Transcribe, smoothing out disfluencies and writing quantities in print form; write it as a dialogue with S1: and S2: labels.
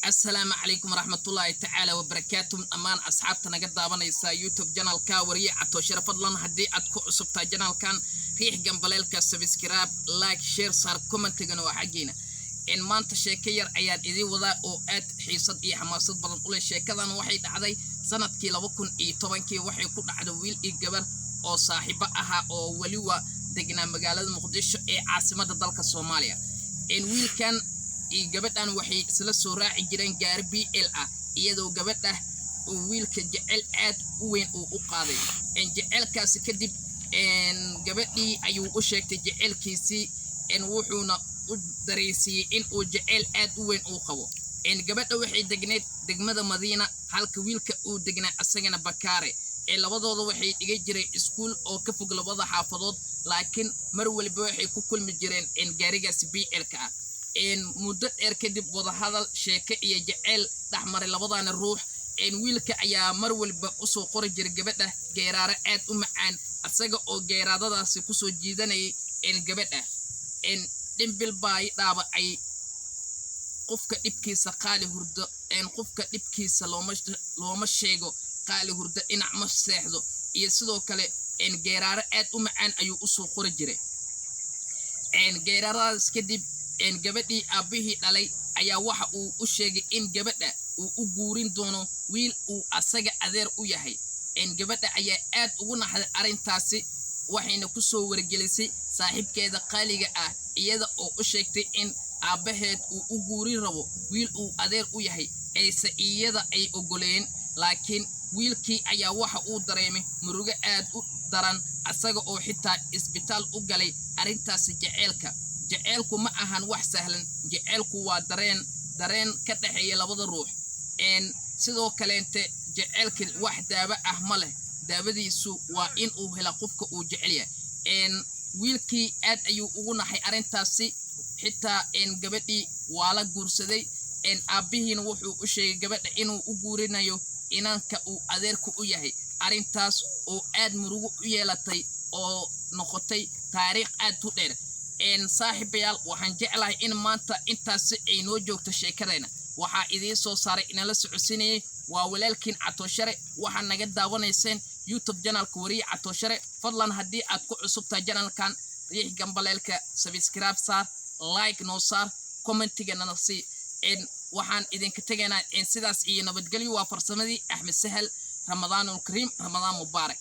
S1: Asalaamu calaykum waraxmatullaahi tacaala wabarakaatu. Dhammaan asxaabta naga daawanaysa YouTube channelka Wariye Catooshare, fadlan haddii aad ku cusubtahay channelkan, riix gambaleelka, subscribe, like, share saar, commentigana waa xaggiina. In maanta sheeko yar ayaan idiin wadaa oo aad xiisad iyo xamaasad badan u leh. Sheekadan waxay dhacday sanadkii 2010-kii. Waxay ku dhacday wiil iyo gabar oo saaxiibo ahaa oo weliba degnaa magaalada Muqdisho ee caasimadda dalka Soomaaliya. In wiilkan iyo gabadhan waxay isla soo raaci jireen gaari BL ah, iyadoo gabadha uu wiilka jecel aad u weyn uu u qaaday. Jecelkaasi kadib gabadhii ayuu u sheegtay jecelkiisii, wuxuuna u dareensiiyey in uu jeceyl aad u weyn uu qabo. Gabadha waxay degneyd degmada Madiina, halka wiilka uu degnaa asagana Bakaare. Labadooda waxay dhiga jireen iskuul oo ka fog labada xaafadood, laakiin mar waliba waxay ku kulmi jireen gaarigaasi BL-ka ah. Muddo dheer kadib, wadahadal, sheeke iyo jeceyl dhexmaray labadana ruux, wiilka ayaa mar waliba usoo qori jiray gabadha geeraaro aad u macaan, isaga oo geeraadadaasi kusoo jiidanayay gabadha. Dhimbil baa dhaabacay qofka dhibkiisa qaali hurdo, qofka dhibkiisa looma sheego, qaali hurdo dhinac ma seexdo, iyo sidoo kale geeraaro aad u macaan ayuu usoo qori jiray. Geeraaradaas kadib, gabadhii aabbihii dhalay ayaa waxa uu u sheegay in gabadha uu u guurin doono wiil uu asaga adeer u yahay. Gabadha ayaa aad ugu naxday arrintaasi, waxayna kusoo wargelisay saaxiibkeeda qaaliga ah, iyada oo u sheegtay in aabbaheed uu u guurin rabo wiil uu adeer u yahay, ayse iyada ay ogoleen. Laakiin wiilkii ayaa waxa uu dareemay murugo aad u daran, asaga oo xitaa isbitaal u galay arrintaasi jeceelka. Jeceelku ma ahan wax sahlan. Jeceelku waa dareen, dareen ka dhexeeya labada ruux. Sidoo kaleente jeceelka wax daawo ah ma leh, daawadiisu waa in uu hela qofka uu jecel yahay. Wiilkii aad ayuu ugu naxay arrintaasi, xitaa gabadhii waa la guursaday. Aabbihiina wuxuu u sheegay gabadha inuu u guurinayo inanka uu adeerka u yahay, arrintaas oo aad murugo u yeelatay oo noqotay taariikh aad u dheer. Saaxiibayaal, waxaan jeclahay in maanta intaasi ay noo joogto sheekadeena. Waxaa idiin soo saaray, inala socodsiinayay waa walaalkiin Catooshare. Waxaa naga daawanayseen YouTube channelka Wariye Catooshare. Fadlan haddii aad ku cusub tahay channelkan, riix gambaleelka, subscribe saar, like noo saar, commentiganana sii. Waxaan idinka tegaynaa sidaas iyo nabadgelyo. Waa farsamadii Axmed Sahal. Ramadaanul kariim, Ramadaan mubaarak.